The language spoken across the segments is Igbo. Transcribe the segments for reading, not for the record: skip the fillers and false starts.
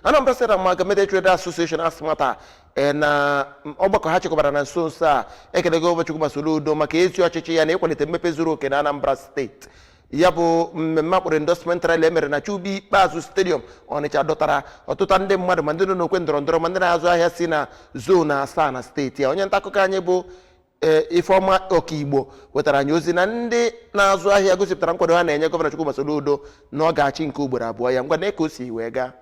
Anambra State Amalgamated Trader Association, ASMATA, na ọgbakọ ha chịkọbara na nso nso a, ekelego Gọvanọ Chukwuma Soludo maka ezi ọchịchị ya na ịkwalite mmepe zuru oke na Anambra Steeti. Ya bụ mmemme akpọrọ endorsement rally emere na Chuba Ikpeazụ Stadium, Ọnịcha, dọtara ọtụtụ ndị mmadụ, ma ndị nọ n'okwe ndọrọ ndọrọ, ma ndị na-azụ ahịa si na zone 7 na steeti a. Onye nta akụkọ anyị bụ Ifeọma Okigbo wetara anyị ozi na ndị na-azụ ahịa gosipụtara nkwado ha na-enye Gọvanọ Chukwuma Soludo na ọ ga-achị nke ugboro abụọ ya. Ngwa, na ka o si wee gaa.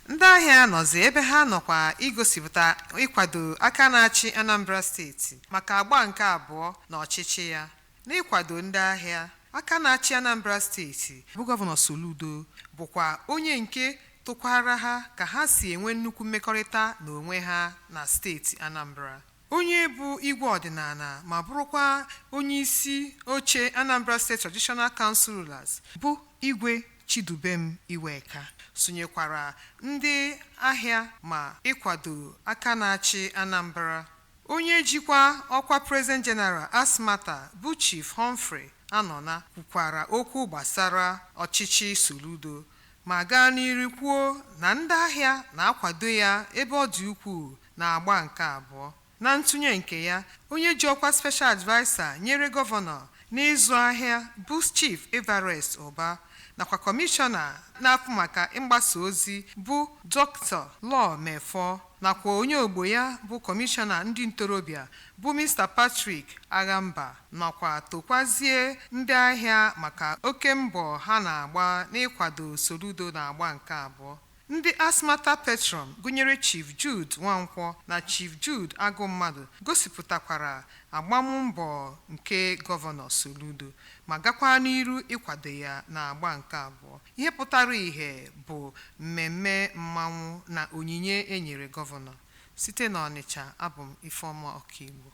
Ndị ahịa nọzi ebe ha nọkwa igosipụta ịkwado aka na-achị Anambra Steeti maka agba nke abụọ na ọchịchị ya. N'ịkwado ndị ahịa, aka na-achị Anambra Steeti bụ Gọvanọ Soludo bụkwa onye nke tụkwara ha ka ha si enwe nnukwu mmekọrịta n'onwe ha na steeti Anambra. Onye bụ igwe ọdịnala ma bụrụkwa onye isi oche Anambra State Traditional Council Rulers, bụ Igwe Chidubem Iweka, sonyekwara ndị ahịa ma ịkwado aka na-achị Anambra. Onye jikwa ọkwa President General ASMATA, bụ Chief Humphrey Anọna, kwukwara okwu gbasara ọchịchị Soludo ma gaa n'iru kwuo na ndị ahịa na-akwado ya ebe ọ dị ukwuu na-agba nke abụọ. Na ntụnye nke ya, onye ji ọkwa Special Adviser nyere gọvanọ n'ịzụ ahịa, bụ Chief Everest Ụba, nakwa kọmishọna na-afụ maka mgbasa ozi, bụ Dr. Law Mefor, nakwa onye ogbo ya bụ kọmishọna ndị ntorobịa, bụ Mr. Patrick Aghamba, nakwa tokwazie ndị ahịa maka oke mbọ ha na-agba n'ịkwado Soludo na-agba nke abụọ. Ndị ASMATA Patron, gụnyere Chief Jude Nwankwọ na Chief Jude Agụmmadụ, gosipụtakwara agbammbọ nke Gọvanọ Soludo ma gakwa n'iru ịkwado ya na agba nke abụọ. Ihe pụtara ìhè bụ mmemme mmanwụ na onyinye e nyere gọvanọ. Site n'Ọnịcha, abụ m Ifeọma Ọkaigbo.